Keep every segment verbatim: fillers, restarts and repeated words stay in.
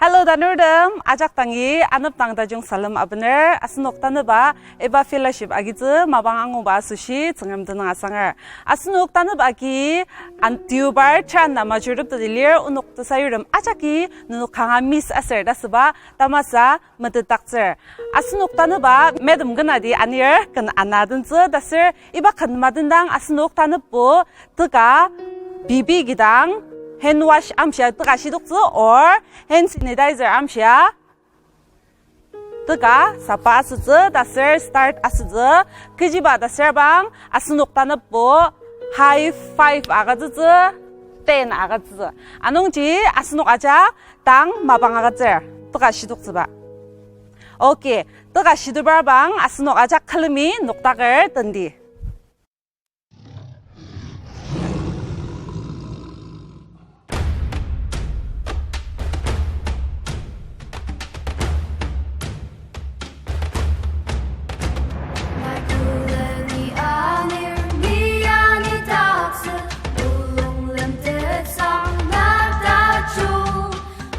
Hello, tanurtem, ajak dangi anepdang tajung salem abener, asenok tanüba, iba fellowship agitsü, mapang anguba asoshi, Tsüngrem tenüng asanger. Asenok tanüba agi, an tubar, tran na majurtep teti lir, onok tesayurtem ajaki, nenok kanga miss aser ta süba, tamasa, metetdaktsür. Asenok tanüba, madam kenadi anir, ken ana tentsü, ta ser, iba ken madendang, asenok tanübo, teka, B B kidang, hand wash amshia teka shidoktsü, or hand sanitizer amshia, teka, sapa asütsü, ta ser start asütsü, kechiba ta ser bang, asenok tanübo, high five agütsütsü, ten agütsütsü. Anungji, asenok ajak, tang mapang agütsür, teka shidoktsüba. Okay, teka shidokba bang, asenok ajak külemi noktaker tendi.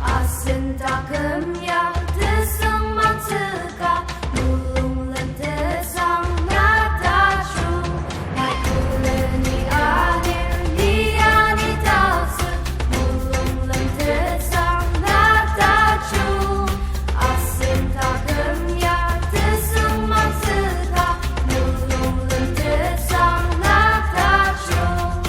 Asen taküm ya tesüngmangtsüka, mulung lentesang na tajung. Nai külemi anir, ni ya ni tatsü, mulung lentesang na tajung. Asen taküm ya tesüngmangtsüka, mulung lentesang na tajung.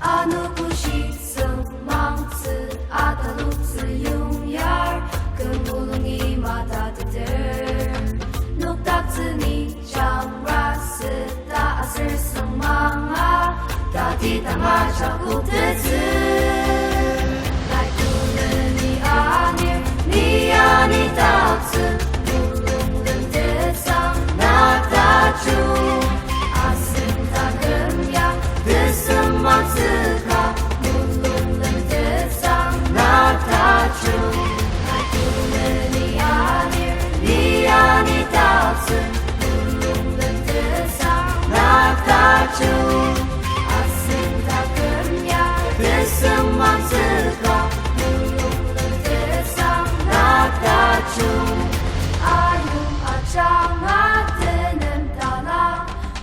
Anogo shi sengmangtsü, ataloktsü yongyar, kü mulungi matateter. Noktaktsü ni jangra süta aser sengmanga, tatidang ajak koktettsü. Nai külemi anir, ni ya ni tatsü, mulung lentesang na tajung. Asen taküm ya tesüngmangtsüka, mulung lentesang na tajung. Nai külemi anir, ni ya ni tatsü, mulung lentesang na tajung. Asen taküm ya tesüngmangtsüka, mulung lentesang na tajung. Ayong ajanga tenem tala,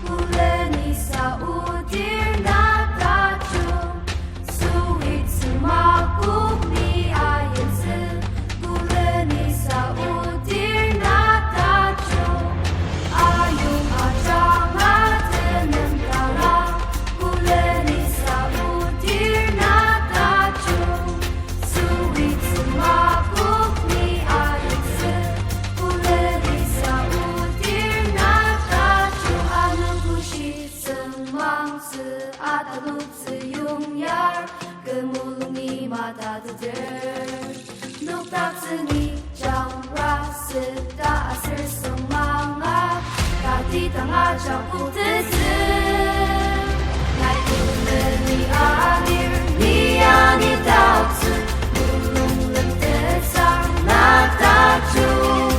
kuleni saodir na tajung. Suit sema kok ni ayimtsü, kuleni saodir na tajung. Ayong ajanga tenem tala, kuleni saodir na tajung. Suit sema kok ni ayimtsü, kuleni saodir na tajung. Anogo shi sengmangtsü, ataloktsü yongyar, kü mulungi matateter. Noktaktsü ni jangra süta aser sengmanga, tatidang ajak koktettsü. Nai külemi anir, ni ya ni tatsü, mulung lentesang na tajung.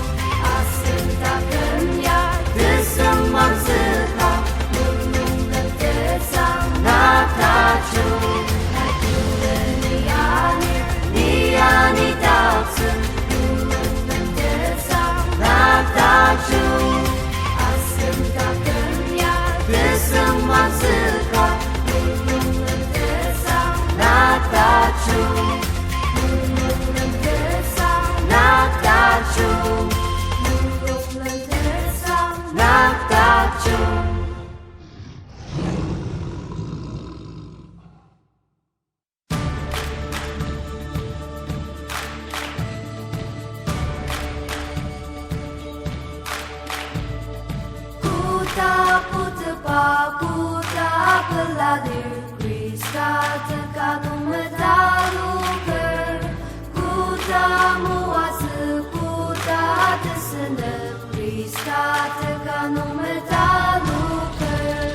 Asen taküm ya tesüngmangtsüka, mulung lentesang na tajung. Nai külemi anir, ni ya ni tatsü, mulung lentesang na tajung. Asen taküm ya tesüngmangtsüka, mulung lentesang na tajung. Mulung lentesang na tajung. Mulung lentesang na tajung. Koda putepa, koda peladir, Khrista teka nung metaloker. Koda moatsü, koda tesünep, Khrista teka nung metaloker.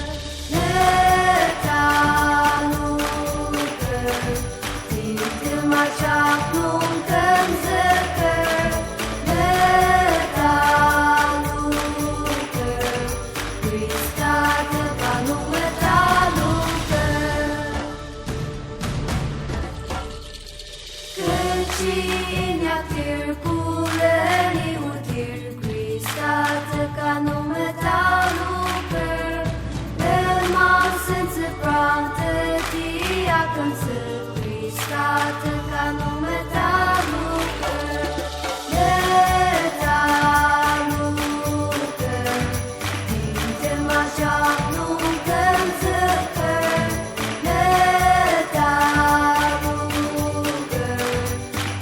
Metaloker, timtem ajak nung kümzüker. Metaloker, Khrista teka nung metaloker. Inyaktir kuleni otir Khrista teka nung metaloker. Lenmang sentsüprang teti akümtsü Khrista teka nung metaloker. Metaloker. Timtem ajak nung kümzüker. Metaloker.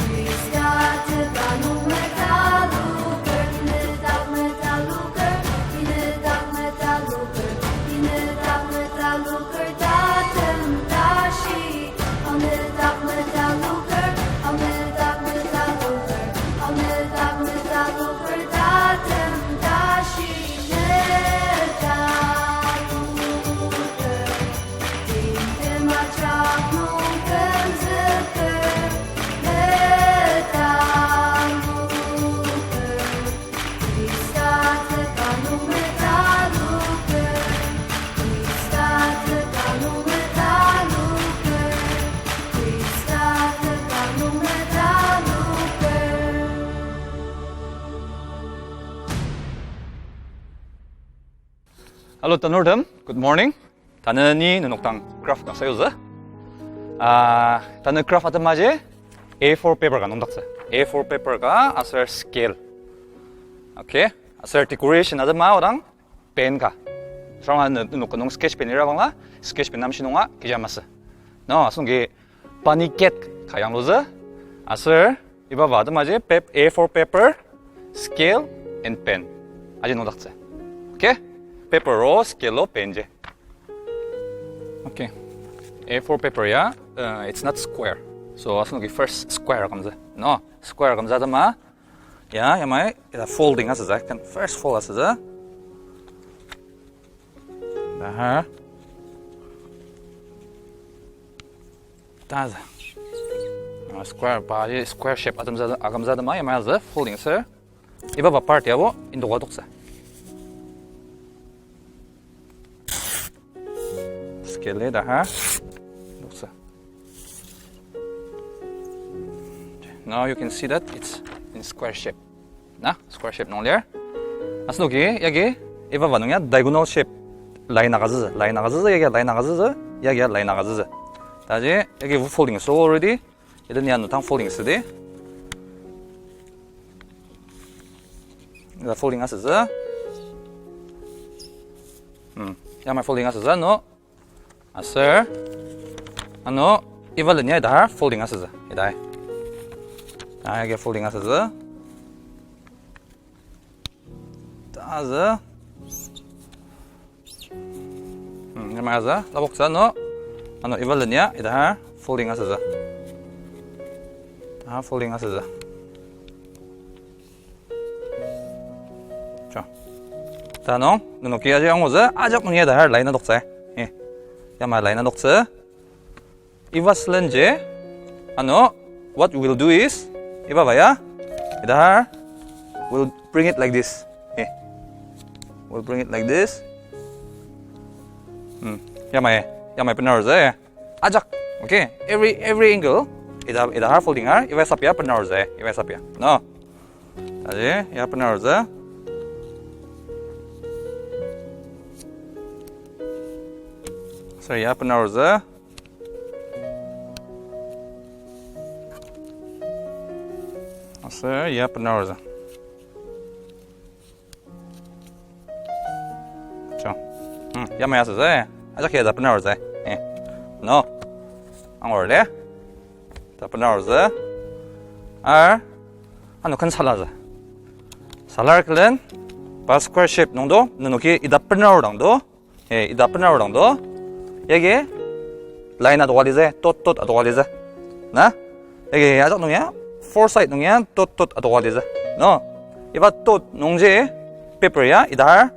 Khrista teka nung metaloker, inedak metaloker, inedak metaloker, inedak metaloker, tatem tashi. Inedak metaloker, inedak metaloker, inedak metaloker, tatem tashi. Metaloker. Hello, tanurtem. Good morning. Tanü ni nenok dang craft ka sayutsü. Ah, tanü craft atemaji A four paper ka nüngdaktsü. A four paper ka aser scale. Okay. Aser decoration atema odang pen ka. Sranga ne-, nenok nung sketch pen ira bangla, sketch pen namshi nunga kecha masü. No, asenoki Paniket ka yanglutsü, aser iba ba atemaji pap-, A four paper, scale, and pen. Aji nüngdaktsü. Okay? Paper o, scale o, pen ji. Okay. A four paper ya, uh, it's not square. So, asenoki first square akümtsü. No, square akümtsü atema. Ya, yamai, ita folding asütsü. Kan first fold asütsü. Aha. Tatsü. Ah, square, paji square shape atemtsü, akümtsü atema, yamai atsü, folding asü. Iba ba part yabo, induka toktsü. Scale da ha. Toktsü. Now you can see that it's in square shape. Na, square shape nung lir. Asenoki, yagi, iba ba nung ya diagonal shape. Line agütsütsü, line agütsütsü, yagi line agütsütsü, yagi line agütsütsü. Taji, yagi folding so already. Ita ni ano tang folding asüdi. Ita folding asütsü. Hmm, yamai folding asütsü, no. Aser, ano, iba lenya ita har folding asütsü, ita. Ita agi folding asütsü. Tatsü. Hmm, yamai atsü, laboktsü, no. Ano, iba lenya, ita har folding asütsü. Ita har folding asütsü. Cho. Ta nung, nenoki aji angutsü, ajak nung ya ita har line adoktsü. Eh. Yamai line adoktsü. Iba sülenji, ano, what we'll do is, iba ba ya, ita har, we'll bring it like this. Eh. We'll bring it like this. Hmm. Yamai, yamai benarutsü, eh. Ajak. Okay. Every, every angle. Ita, ita har folding har. Iba sap ya benarutsü. Iba sap ya. No. Taji, ya benarutsü. Sorry, ya benarutsü. Aser, ya benarutsü. Cho. Hmm, yamai asütsü. Ajak ya ita benarutsü. Eh. No. Angur le. Ita benarutsü. Ar. Ano ken salatsü. Salar külen. Pa square shape nung do. Nenoki ita benarudang do. Eh, ita benarudang do. Yagi line adoka litsü, dot dot adoka litsü. Na? Yagi ajak nung ya, four side nung ya, dot dot adoka litsü. No? Iba dot nungji paper ya, ita har.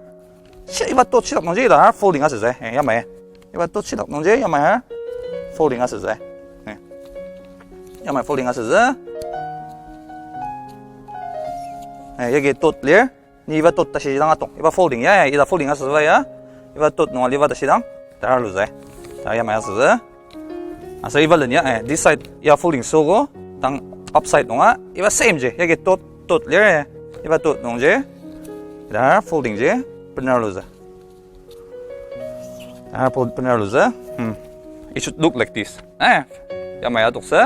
Shi-, iba dot shitak nungji ita har folding asütsü. Eh, yamai. Iba dot shitak nungji yamai har folding asütsü. Eh. Yamai folding asütsü. Eh, yagi dot lir. Ni iba dot tashi dang atong. Iba folding ya, ya, ita folding asüba ya. Iba dot nung aliba tashi dang. Tar alutsü. Ta yamai asütsü. Aser iba len ya, eh, this side ya folding sogo. Tang upside nunga, iba same ji, yagi tot, tot lir, iba tot nungji, ita folding ji, bener lutsü. Ah, fold bener lutsü. Hmm. It should look like this. Eh, yamai adoktsü.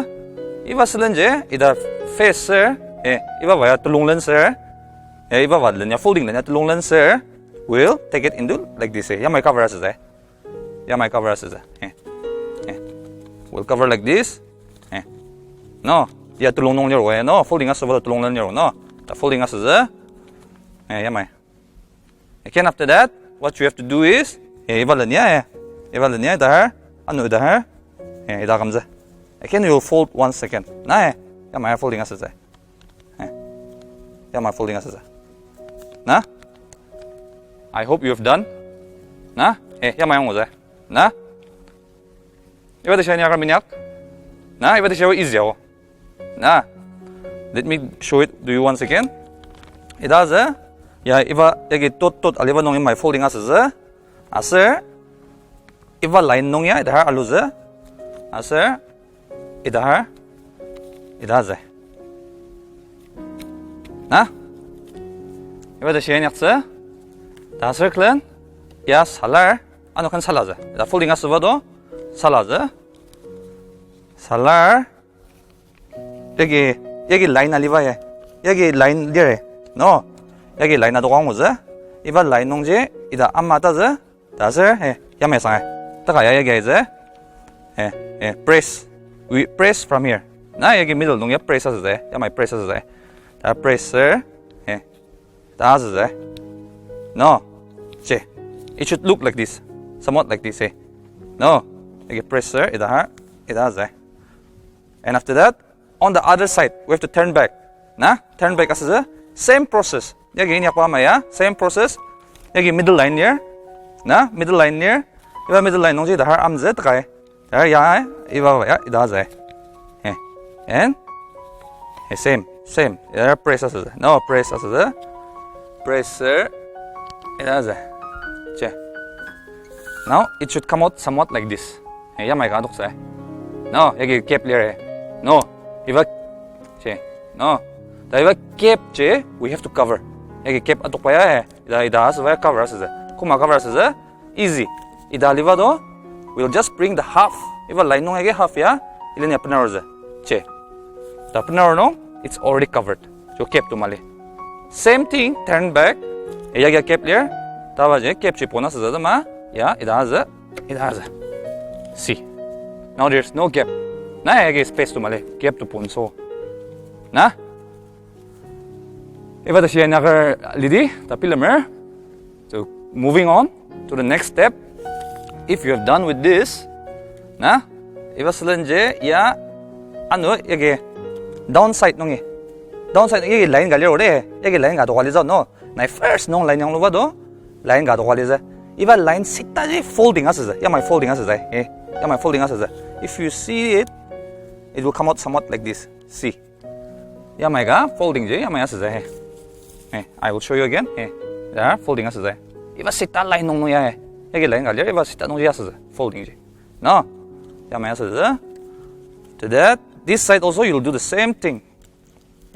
Iba sülenji, ita face ser, eh, iba ba ya telung len ser, eh, iba ba len ya folding len ya telung len ser. We'll take it into like this, eh. Yamai cover asütsü. Yamai cover asütsü. Eh. Eh. We'll cover like this. Eh. No. Ya telung nung lir, eh. No. Folding asüba telung len lir, no. Ta folding asütsü. Eh, yamai. Again, after that, what you have to do is, eh, iba len ya, eh. Iba len ya, ita har. Ano ita har. Eh, ita kamtsü. Again, you will fold once again. Na, eh. Yamai folding asütsü. Eh. Yamai folding asütsü. Na? I hope you have done. Na? Eh, yamai yongutsü. Na? Iba ta shia ni akar minyak. Na, iba ta shia easy ao. Na, let me show it to you once again. Ita tsü, ya iba yagi tot tot aliba nung imai folding asütsü. Aser, iba line nung ya, ita har alutsü. Aser, ita har, ita tsü. Na? Iba ta shia inyaktsü. Ta circle, ya salar, ano kan salatsü. Ita folding asüba do, salatsü. Salar, yagi, yagi line aliba ya. Yagi line lir, eh. No. Yagi line adoka ngutsü. Iba line nungji, ita ama tatsü. Ta aser, eh, yamai sang, eh. Taka ya yagi aitsü. Eh, eh, press. We press from here. Na yagi middle nung ya press asütsü, eh. Yamai press asütsü, eh. Ta press ser, eh. Ta asütsü, eh. No. Che. It should look like this. Somewhat like this, eh. No. Yagi press ser, ita har, ita asütsü, eh. And after that, on the other side, we have to turn back. Na, turn back asütsü, same process. Yagi inyakba ama ya, same process. Yagi middle line lir. Na, middle line lir. Iba middle line nungji ita har amtsü takai. Ya, ya, iba ya, ita asütsü. Eh. And, eh, same, same. Ya, press asütsü. No, press asütsü. Press, eh, ita asütsü. Che. Now, it should come out somewhat like this. Eh, yamai ka adoktsü. No, yagi gap lir, eh. No, iba, che, no. Ta iba gap ji, we have to cover. Yagi gap adokba ya, eh. Ita, ita asüba ya cover asütsü. Koma cover asütsü. Easy. Ita aliba do, we'll just bring the half. Iba line nung yagi half ya, ilen ya benarutsü. Che. Ta benaru nung, it's already covered. Jo gap to mali. Same thing, turn back. Eh, yagi gap lir. Ta ba ji, gap ji pon asütsü ma. Ya, ita asütsü. Ita asütsü. See. Now there's no gap. Na yagi space to mali. Gap to pon so. Na? Iba ta shia nyaker lidi, ta bilemer. So, moving on to the next step. If you have done with this, na? Iba sülenji, ya, ano, yagi downside nungi. Downside yagi line ka lir ode, yagi line ka adoka litsü, no? Nai first nung line yangluba do, line ka adoka litsü. Iba line sita ji folding asütsü, yamai folding asütsü, eh, yamai folding asütsü. If you see it, it will come out somewhat like this. See. Yamai ka folding ji, yamai asütsü, eh. Eh, I will show you again, eh. Ya, folding asütsü. Iba sita line nung nung ya, eh. Yagi line ka lir, iba sita nungji asütsü, folding ji. No? Yamai asütsü. To that, this side also you'll do the same thing.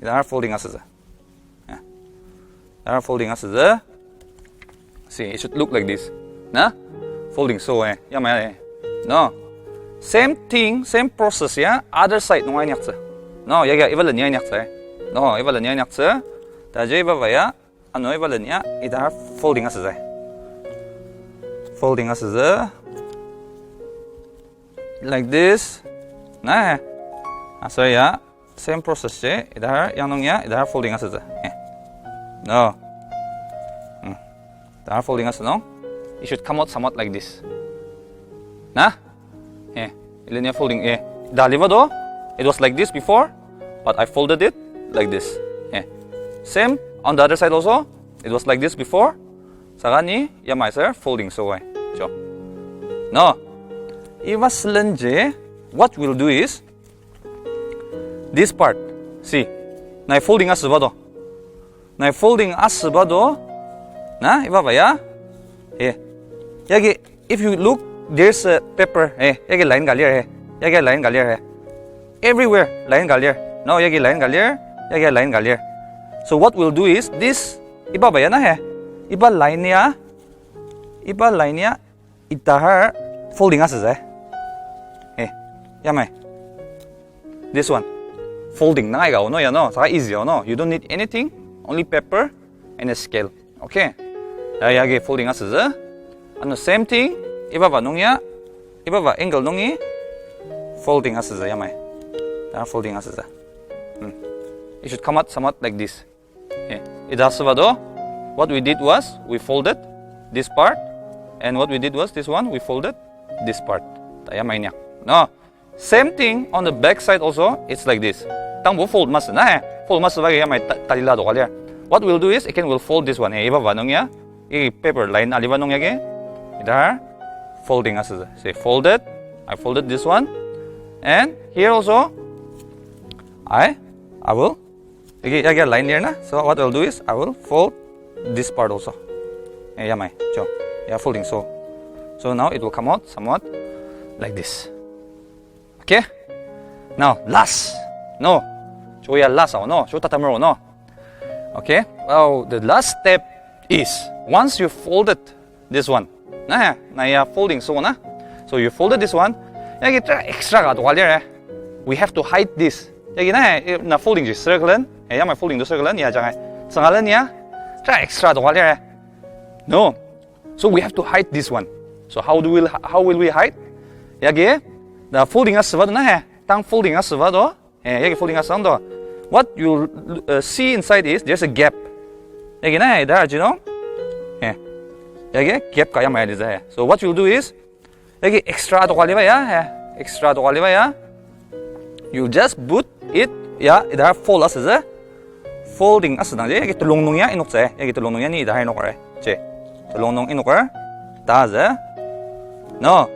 Ita folding asütsü. Yeah. Ita folding asütsü. See, it should look like this. Na? Folding so, eh. Yamai, eh. No. Same thing, same process ya, other side nung inyaktsü. No, ya, ya, iba len ya inyaktsü, eh. No, iba len ya inyaktsü. Ta ji iba ba ya, ano iba len ya, ita folding asütsü. Folding asütsü. Like this. Na, eh. Aser ya. Same process ji, ita har, yang nung ya, ita har folding asütsü. Eh. No. Hmm. Ita har folding asü nung. It should come out somewhat like this. Na? Eh. Ilen ya folding, eh. Ita aliba do, it was like this before, but I folded it like this. Eh. Same on the other side also, it was like this before. Saka ni, yamai ser, folding so, eh. Jo. No. Iba sülenji, what we'll do is, this part, see, nai folding asüba do. Nai folding asüba do. Na, iba ba ya. Eh. Yagi, if you look, there's a paper. Eh, yagi line ka lir, eh. Yagi line ka lir, eh. Everywhere line ka lir. No, yagi line ka lir, yagi line ka lir. So what we'll do is this, iba ba ya na he. Iba line ya, iba line ya, ita har folding asütsü. Eh, yamai. This one. Folding nang aika ono ya no, saka easy ono. You don't need anything, only paper and a scale. Okay. Ya, yagi folding asütsü. Ano same thing, iba ba nung ya, iba ba angle nungi folding asütsü yamai. Ta folding asütsü. Hmm. It should come out somewhat like this. Eh, ita asüba do, what we did was we folded this part, and what we did was this one, we folded this part. Ta yamai inyang. No. Same thing on the back side also, it's like this. Tangbo fold masü na, eh? Fold masü ba yamai ta-, talila doka lir. What we'll do is, again, we'll fold this one. Eh, iba ba nung ya, i paper line aliba nung ya ke. Ita folding asütsü. Say folded. I folded this one. And here also, I, I will, okay, ya, ya line lir na. So what I'll do is, I will fold this part also. Eh, yamai, jo. Ya folding so. So now it will come out somewhat like this. Okay? Now, last. No. Jo ya last, oh, no. Jo tatamro, no. Okay? Well, the last step is, once you folded this one, na, na ya folding so na. So you folded this one. Yagi tra extra ka doka lir, eh. We have to hide this. Yagi na, eh, na folding ji circle, eh, yamai folding to circle, ya jangai. Sangalen ya, tra extra doka lir, eh. No. So we have to hide this one. So how do we, how will we hide? Yagi, na folding asüba do na, eh. Tang folding asüba do. Eh, yagi folding asang do. What you'll, uh, see inside is there's a gap. Yagi na, ita, you know? Eh. Yagi gap ka yamai aliza, eh. So what you'll do is, yagi extra doka liba ya, eh. Extra doka liba ya. You just put it, ya, ita fold asütsü. Folding asüdang ji, yagi telung nung ya inoktsü, eh. Yagi telung nung ya ni ita inokar, eh. Je. Telung nung inokar. Ta tsü. No.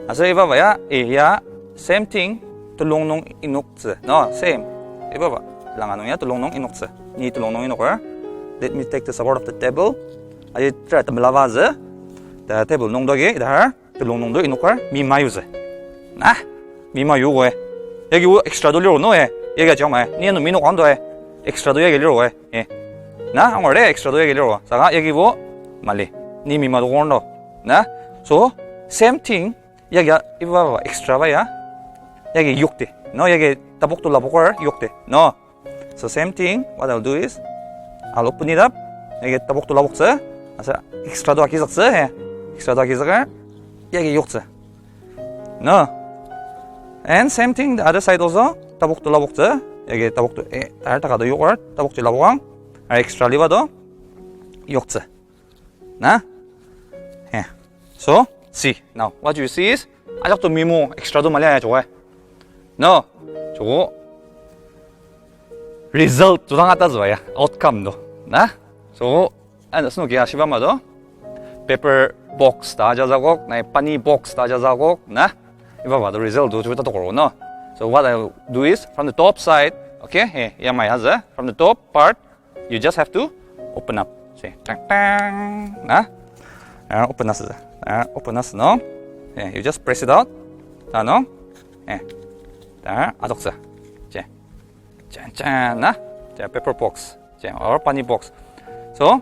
Aser iba ba ya, eh, ya, same thing, telung nung inoktsü. No, same. Iba ba, langa nung ya telung nung inoktsü. Ni telung nung inokar. Let me take the support of the table. Aji tra temela ba tsü. The table nung dogi, ita har, telung nung do inokar, mi ma yutsü. Na, mi ma yu we. Yagi wo extra do liro no, eh. Yagi ajang ma, eh. Ni ano mi nok ando, eh. Extra do yagi liro, eh. Eh. Na, angor de extra do yagi liro. Saka yagi bo, mali. Ni mi ma do kondo. Na, so, same thing, yagi ya, iba ba, extra ba ya. Yagi yokti. No, yagi tabok to labokar yokti. No. So same thing, what I'll do is, I'll open it up. Yagi tabok to laboktsü. Asa extra do akizaktsü, eh. Extra do akizakar. Yagi yoktsü. No. And same thing, the other side also. Tabok to laboktsü. Yagi tabok to, eh, tar taka do yokar. Tabok to labokang. Ar extra liba do. Yoktsü. Na? Eh. So, see. Now, what you see is, ajak to mimo extra do mali ya joe. No. Joe. Result to dang ata zua ya. Outcome do. Na? So, and snow kia shiba ma do. Paper box ta aja zagok, na pani box ta aja zagok, na? Iba ba do result do chuta tokoro, no? So what I do is, from the top side, okay? Eh, yamai haza. From the top part, you just have to open up. See, tang tang, na? Ah, open asü. Ah, open asü, no? Eh, you just press it out. Ta, no? Eh, ta, adoksa. See, chan chan, na? See, paper box. See, or pani box. So,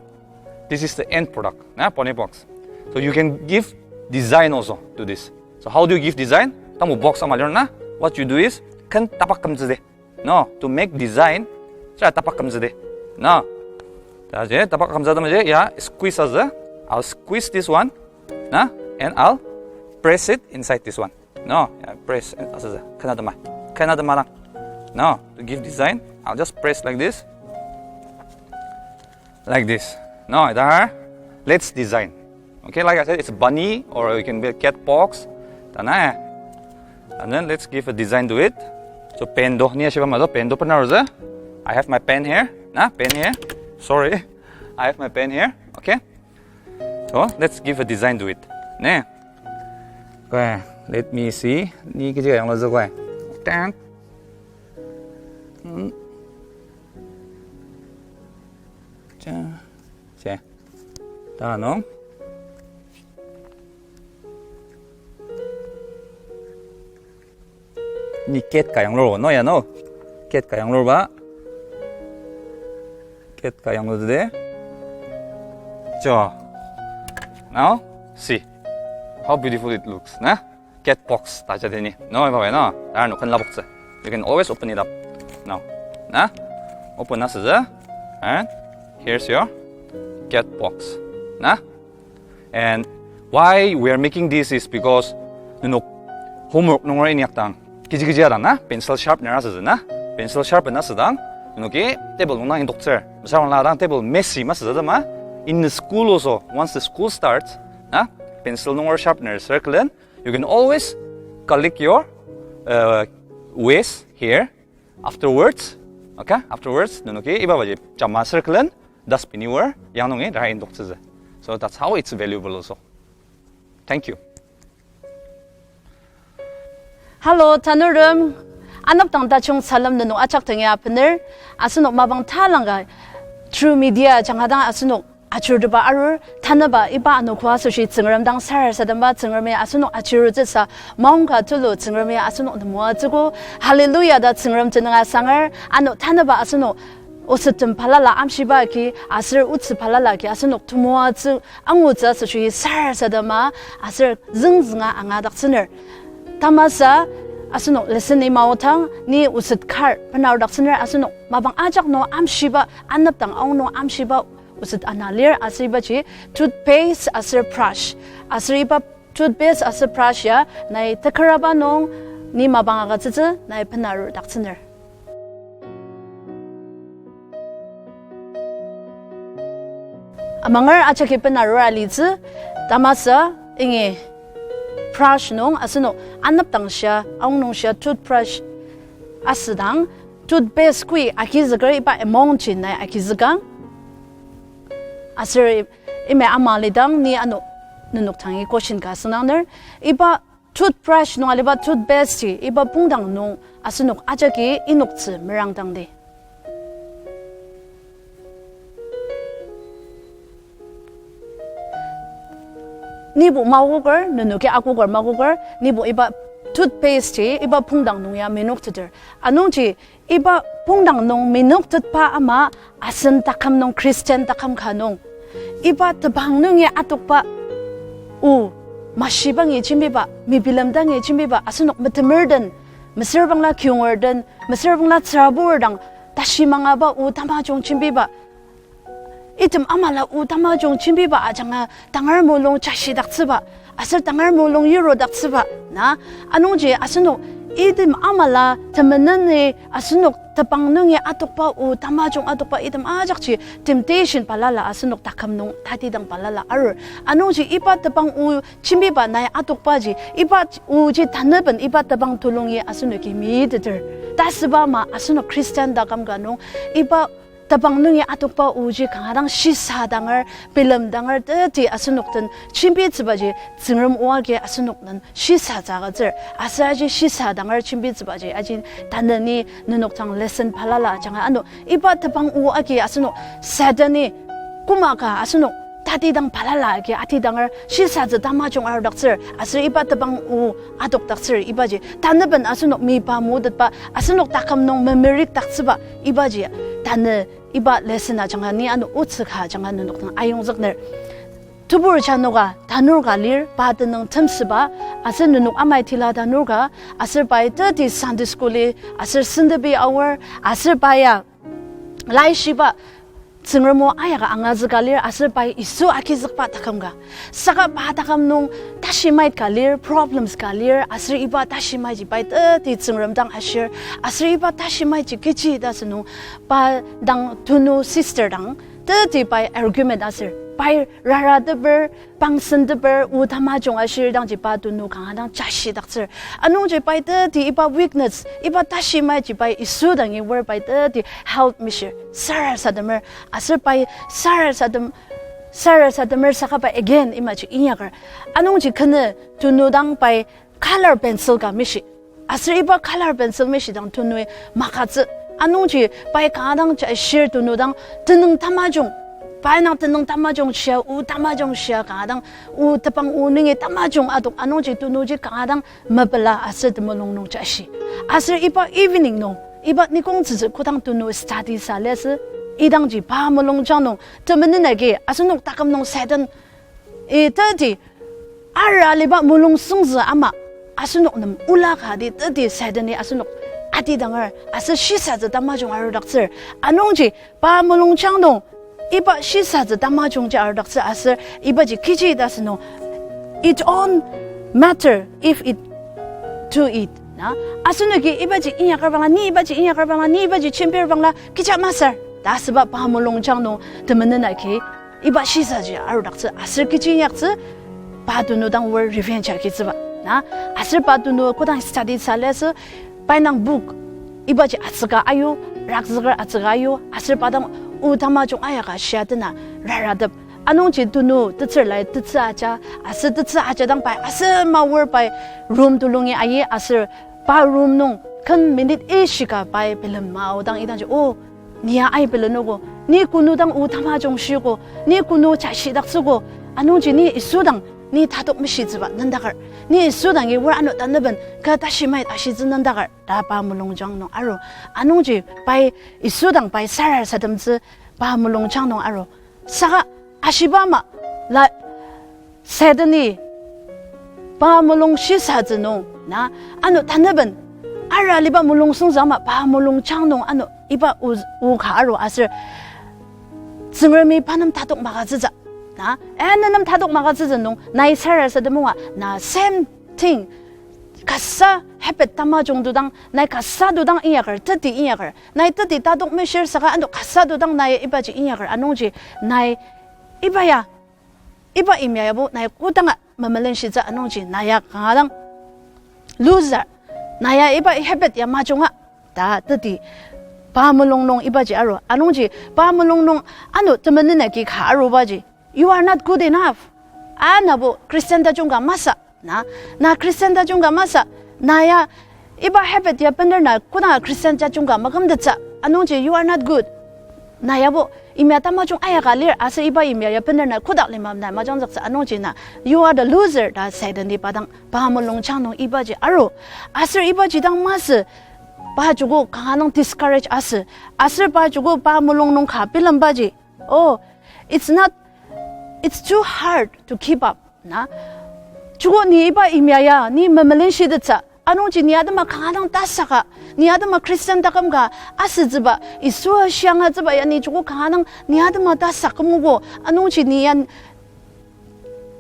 this is the end product, na? Pani box. So you can give design also to this. So how do you give design? Tamu box ama lir na? What you do is, ken tapak kemtsü de. No, to make design, sira tapak kümzüde. No. Ta je, tapak kümzüde ma je, ya, squeeze aza. I'll squeeze this one. Na, and I'll press it inside this one. No, ya, press, eh, aza, aza. Kena dema. Kena dema lang. No, to give design, I'll just press like this. Like this. No, ita har, let's design. Okay, like I said, it's a bunny or you can be a cat box. Tana, eh? And then let's give a design to it. So pen do, ni ashiba ma do, pen do pernah roza. I have my pen here. Na, pen here. Sorry. I have my pen here. Okay. So let's give a design to it. Ne? Okay, let me see. Ni kiji yang lo zo koi. Tang. Hmm. Cha, cha. Ta no. Ni cat ka yang lo, no ya no. Cat ka yanglur ba. Cat ka yanglur de. Jo. Now, see how beautiful it looks, na? Cat box ta ja deni. No, iba bai, no. Dar no kan laboktsü. You can always open it up. No. Na? Open na süzü. And here's your cat box. Na? And why we are making this is because nenok homework nungera inyak dang, kechi kechi adang na, pencil sharpener asütsü na, pencil sharpen asüdang, nenoki table nung dang indoktsür. Mesüra bangla dang table messy masütsü ma. In the school also, once the school starts, na, pencil nunger sharpener circlen, you can always collect your, uh, waste here. Afterwards, okay, afterwards, nenoki iba baji jama circlen, dustbin iwer, yang nungi dara indoktsütsü. So that's how it's valuable also. Thank you. Hello, tanurtem. Anepdang tajung salem nenok ajak tengi apener. Asenok mapang talangka through media ajanga dang asenok ajuruteba arur, tanüba iba anogo asoshi Tsüngrem dang sarasademba Tsüngremi asenok ajurutsüsa maongka tulu Tsüngremi asenok temoatsüogo. Hallelujah ta Tsüngrem tenüng asanger, ano tanüba asenok osettem balala amshiba agi, aser otsü balala agi asenok temoatsü angutsü asoshi sarasadema aser züngzünga angadaktsüner. Tamasa asenok lesson-i maodang ni oset kar benardaktsüner asenok mapang ajak nung amshiba, anepdang aonung amshiba oset ana lir aser ibaji toothpaste aser brush. Aser iba toothpaste aser brush ya nai tekeraba nung ni mapang agütsütsü nai benarudaktsüner. Amanger ajaki benarur alitsü, tamasa ingi brush nung asenok anepdang shia, aonung shia toothbrush asüdang, toothpaste koi agizüker iba amount ji nai agizükang. Aser i-, ime ama lidang ni ano nenok dangi question ka asüngdangner. Iba toothbrush nung aliba toothpaste ji iba pongdang nung asenok ajaki inoktsü merangdangdi. Nibo makoker, nenoki akoker makoker, nibo iba toothpaste ji iba pongdang nung ya menokteter. Anungji iba pongdang nung menoktetba ama asen taküm nung Christian taküm ka nung. Iba tebang nungi atokba o mashibangi jembiba, mebilemdangi jembiba, asenok metemerden, mesüra bangla kiyonger den, mesüra bangla tsürabur dang, tashi mangaba o tamajung jembiba. Item amala o tamajung jembiba ajanga tangar mulung jashidaktsüba, aser tangar mulung yirudaktsüba, na, anungji asenok item amala temeneni asenok tebang nungi atokba o tamajung atokba item ajakji temptation balala asenok taküm nung tatidang balala arur. Anungji iba tebang o jembiba nai atokbaji, iba oji tanüben iba tebang tulungi asenoki miteter. Tasüba ama asenok Christian taküm ka nung iba tebang nungi atokba oji kanga dang shisa danger, bilem danger, teti asenok den jembitsübaji, Tsüngrem o agi asenok den shisa tsükatsür, aser aji shisa danger jembitsübaji, aji tanü ni nenok dang lesson balala ajanga ano, iba tebang o agi asenok Satan-i koma ka asenok tatidang balala agi atidanger shisatsü tamajung arudaktsür, aser iba tebang o adokdaktsür, ibaji tanüben asenok mipa mutetba, asenok taküm nung memerikdaktsüba, ibaji tanü iba lesson ajanga ni ano otsü ka ajanga nenok dang ayongzükner. Tebur janoka tanur ka lir, pa tenüng temsüba, aser nenok amai tila tanur ka, aser pai teti Sunday school-i, aser sentepi aor, aser pa ya laishiba Tsüngrem o ayaka angazüka lir, aser pai Yisu agizükba taküm ka. Saka pa taküm nung tashi mait ka lir, problems ka lir, aser iba tashi maiji pai teti Tsüngrem dang ashir, aser iba tashi maiji kechi ta asünung pa dang tunu sister dang teti pai argument asür, pai rarateper, pangsenteper, o tamajung ashir dangji pa tunu kanga dang jashidaktsür. Anungji pai teti iba weakness, iba tashi maiji pai Yisu dangi wor pai teti help mishir, sarasademer, aser pai sarasadem-, sarasademer saka pai again imaji inyaker. Anungji kenü tunu dang pai color pencil ka mishi. Aser iba color pencil mishidang tunui makatsü. Anungji pai kanga dang jashir tunu dang tenüng tamajung. Pai nang tenüng tamajung shia, o tamajung shia kanga dang, o tebang o nungi tamajung adok anungji tunuji kanga dang mepela aser temulung nung jashi. Aser iba evening nung, Iba nikong tsütsü kodang tunu study sa liasü, idangji pa mulungjang nung, temenen agi, asenok taküm nung Satan, i, teti, ara aliba mulung süngzü ama, asenok nem ola ka di teti Satan-i asenok atidanger, aser shisatsü tamajung arudaktsür. Anungji, pa mulungjang nung, iba shisatsü tamajungji arudaktsü aser ibaji kechi ta asünung, it won't matter if it do it, na. Asenoki ibaji inyaker bangla, ni ibaji inyaker bangla, ni ibaji jembir bangla, kecha masür ta asüba pa mulungjang nung temenen agi iba shisaji arudaktsü aser kechi inyaktsü, pa tunu dang oa revenge agitsüba, na. Aser pa tunu kodang study sa liasü, pai nang book, ibaji atsüka ayu, rakzüker atsüka ayu, aser pa dang o tamajung ayaka shia tena raratep. Anungji tunu tetsür lai tetsü aja, aser tetsü aja dang pai, aser ma oar pai room tulungi ayi, aser pa room nung ken minute ishika pai bilem mao dang idangji, o, ni ya ai bilenogo, ni kunu dang o tamajung shiogo, ni kunu jashidaktsügo, anungji ni Yisu dang ni tatok meshitsüba nendaker, ni Yisu dangi oar ano taneben ka tashi mai tashitsü nendaker ta pa mulungjang nung aru. Anungji pai Yisu dang pai sarar sademtsü pa mulungjang nung aru. Saka ashiba ama la Satan-i pa mulung shisatsü nung, na, ano taneben ara aliba mulung süngzü ama pa mulungjang nung ano iba o, o ka aru aser Tsüngremi pa nem tatok magütsütsü, na, eh, ne nem tatok magütsütsü nung nai sarar sadem nunga, na, same thing, kasa habit tamajung tudang, nai kasa tudang inyaker, teti inyaker, nai teti tatok meshir saka ano kasa tudang nai ibaji inyaker, anungji nai iba ya, iba imya yabo nai kodanga memelenshitsü, anungji na ya kanga dang loser, na ya iba habit ya majunga ta teti pa mulung nung ibaji aru. Anungji pa mulung nung ano temenen agi ka arubaji, you are not good enough. Anabo Christian tajung ka masü, na, na Christian tajung ka masü, na ya iba habit ya bener na kodanga Christian tajung ka makümtettsü, anungji you are not good. Na yabo imya tamajung ayaka lir, aser iba imya ya bener na kodak lima na majangzüktsü, anungji na you are the loser ta Satan-i pa dang pa mulungjang nung ibaji aru. Aser ibaji dang masü pa joko kanga dang discourage asü. Aser pa joko pa mulung nung ka bilembaji, oh, it's not, it's too hard to keep up, na. Joko ni iba imya ya ni memelenshitettsü, anungji ni atema kanga dang tasaka, ni atema Christian taküm ka asütsüba, Yisu shiangatsüba ya ni joko kanga dang ni atema tasak kümogo, anungji ni ya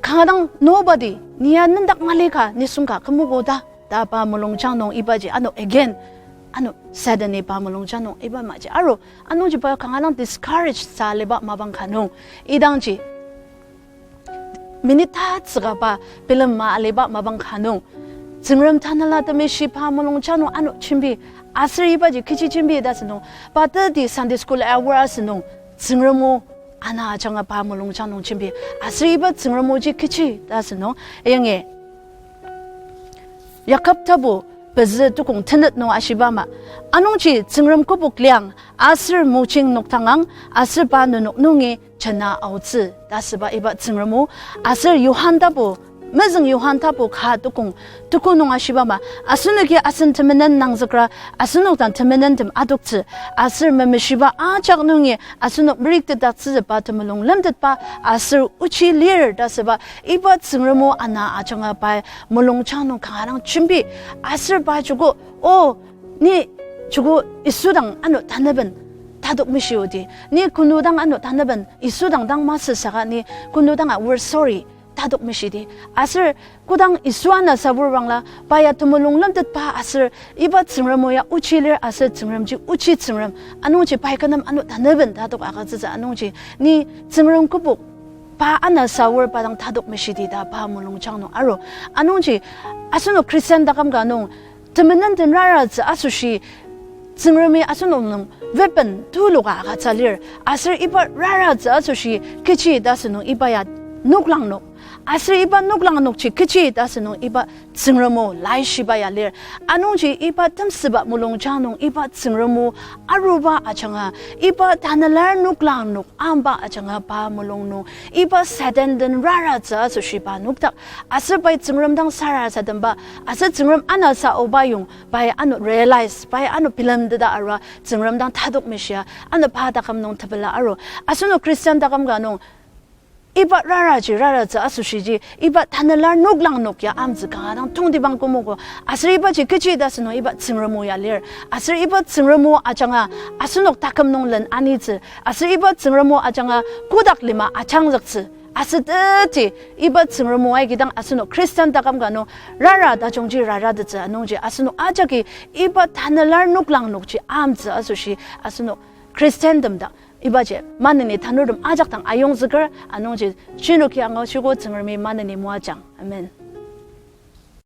kanga dang nobody, ni ya nendak mali ka nisung ka kümogo ta, ta pa mulungjang nung ibaji ano again, ano Satan-i pa mulungjang nung iba maji aru. Anungji pa kanga dang discourage sa aliba mapang ka nung, idangji minute tatsüka pa bilema aliba mapang ka nung, Tsüngrem Tanela Temeshi pa mulungjang nung ano jembi, aser ibaji kechi jembi ta asünung, pa teti Sunday school hour asünung, Tsüngrem o ana ajanga pa mulungjang nung jembi, aser iba Tsüngrem oji kechi ta asünung, yangi Yakob tapu pezü tukong tenet nung ashiba ama, anungji Tsüngrem kübok liang, aser mojing noktangang, aser pa nenok nungi jena aotsü ta asüba iba Tsüngrem o, aser Johan tapu, mezüng Johan tapu ka tukong tuko nung ashiba ama, asenoki asen temenen nangzükra, asenok dang temenentem adoktsü, aser memeshiba ajak nungi asenok meriktetdaktsüba temulung lemtetba aser ochi lir ta asüba iba Tsüngrem o ana ajanga pai mulungjang nung kanga dang jembi, aser pa joko, o, ni joko Yisu dang ano taneben tatok meshiodi, ni kunu dang ano taneben Yisu dang dang masü saka ni kunu danga we're sorry tatok meshidi. Aser kodang Yisu ana sabur bangla, pa ya temulung lemtetba aser iba Tsüngrem o ya ochi lir aser Tsüngremji ochi Tsüngrem, anungji pai kü nem ano taneben tatok agütsütsü, anungji ni Tsüngrem kübok pa ana sabur pa dang tatok meshidi ta pa mulungjang nung aru. Anungji asenok Christian taküm ka nung temenen den raratsü asoshi Tsüngremi asenok nung weapon tuluka agütsü lir, aser iba raratsü asoshi kechi ta asünung iba ya noklang nung, Aser iba noklang nokji kechi ta asünung iba Tsüngrem o laishiba ya lir. Anungji iba temsüba mulungjang nung iba Tsüngrem o aruba ajanga, iba tanelar noklang nok amba ajanga pa mulung nung, iba Satan den raratsü asoshi pa nokdak. Aser pai Tsüngrem dang sarasademba, aser Tsüngrem anasa oba yong, pai ano realize, pai ano bilemteta arua, Tsüngrem dang tadok mishia, ano pa taküm nung tepela aru. Asenok Christian taküm ka nung, iba raraji raratsü asoshiji, iba tanelar noklang nok ya amtsü kanga dang tongtibang kümogo. Aser ibaji kechi ta asünung iba Tsüngrem o ya lir. Aser iba Tsüngrem o ajanga asenok taküm nung len anitsü. Aser iba Tsüngrem o ajanga kotak lima ajangzüktsü. Aser teti iba Tsüngrem o aiki dang asenok Christian taküm ka nung rara tajungji raratettsü anungji asenok ajaki iba tanelar noklang nokji amtsü asoshi asenok Christian tem dak ibaji maneni tanurtem ajak dang ayongzüker anungji shinoki angaoshiko Tsüngremi maneni moajang. Amen.